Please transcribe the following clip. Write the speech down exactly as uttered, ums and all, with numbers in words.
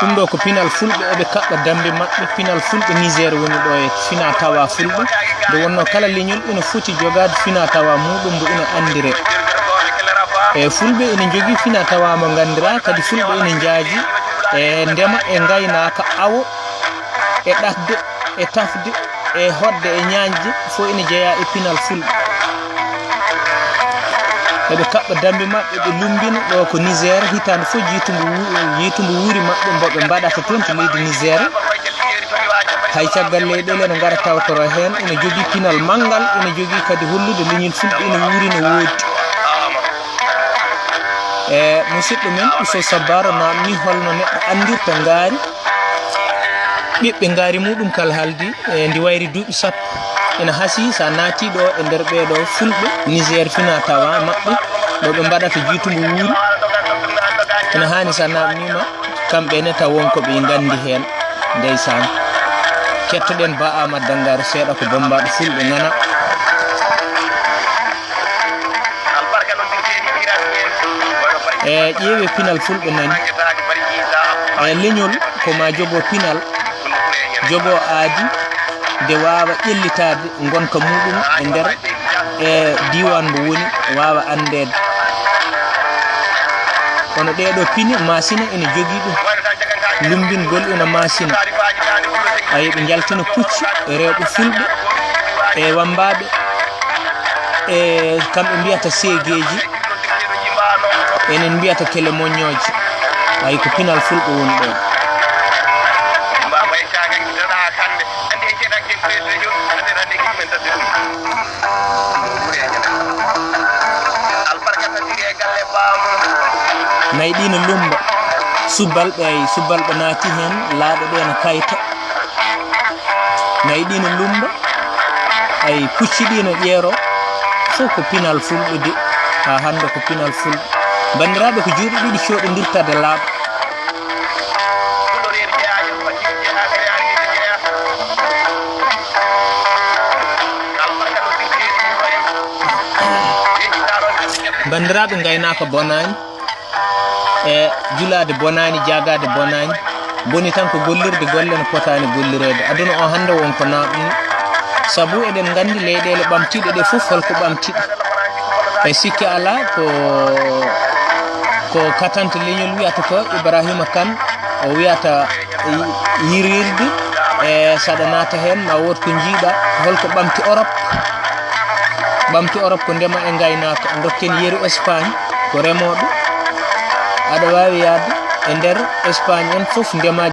Ɗum ɗo ko pinal fulɓe, eɓe kaɓɓa dammbe maɓɓe. Pinal fulɓe Niger woni ɗo e fina tawa fulɓe. Nde wonno kala leñol ina foti jogaade fina tawa muɗum mbo ina anndire. E fulɓe ina njogii fina tawa mo nganndira, kadi fulɓe ina njaaji e ndema e ngaynaaka, awo e ɗatde e tafde e hoɗde e ñaañde fof ina jeyaa e pinal fulɓe. Eɓe kaɓɓa dammbe maɓɓe, ɓe lummbina ɗo ko Niger, hitaande fof jiitumbo wu-, jiitumbo wuuri maɓɓe mbo ɓe mbaɗata toon to leydi Niger. Hay caggal leyɗeele ene ngara tawtoro heen, ene jogii pinal manngal, ene jogii kadi hollude leñol fulɓe ene wuuri no woodi. E musidɗo men Ousseyn Sabbaro naamni holno neɗɗo anndirta ngaari. Ɓiɓɓe ngaari muɗum kala haldi e ndi wayri duuɓi sappo. Ina hasii so a naati ɗo e nder ɓeeɗo fulɓe Niger fina tawa maɓɓe ɗo ɓe mbaɗata jiitungo wuuri. Ina haani so a naamniima kamɓe ne taw won ko ɓe nganndi heen. Ndeysaan. Kettoɗen Ba Amadou Dangaro seeɗa ko bombaaɗo fulɓe ngana. E ƴeewe pinal fulɓe nani. E leñol ko ma jogo pinal, jogo aadi, nde waawa ƴellitaade ngonka muɗum e nder e diiwaan mbo woni, waawa anndeede. Kono ɗeeɗo pine masina ene jogii ɗum. Lummbingol ina masina. Ayi, ɓe njaltina pucci, rewɓe fulɓe e wammbaaɓe. E kamɓe mbiyata seegeeji, enen mbiyata kele moññooje. Ayi, ko pinal fulɓe woni ɗon. Nayi ɗi no lummba. Subbalɓe, ay, subbalɓe naati heen, laaɗe ɗe no kayta. Nayi ɗi no lummba, ay, pucci ɗi no ƴeero. Fof ko pinal fulɓe de, haa hannde ko pinal fulɓe. Banndiraaɓe, ko juuɗe ɗiɗi cooɗondirta de laaɓa. Banndiraaɓe, ngaynaaka bonaani, e julaade bonaani, jaagaade bonaani. Boni tan ko gollirde golle no potaani gollireede. Aduna o hannde won ko naaɓni. Sabu eɗen nganndi leyɗeele ɓamtiiɗe ɗe fof holko ɓamti ɗe. E sikke alaa ko, ko katante leñol wiyata ko Ibrahima Kane o wiyata yi-, yirirde, e saɗa naata heen ma wood ko njiiɗa holko ɓamti Europe. Ɓamti Europe ko ndema e ngaynaaka, dokken yeru Espagne ko remooɓe. Aɗa waawi yahde e nder Espagne en fof ndema.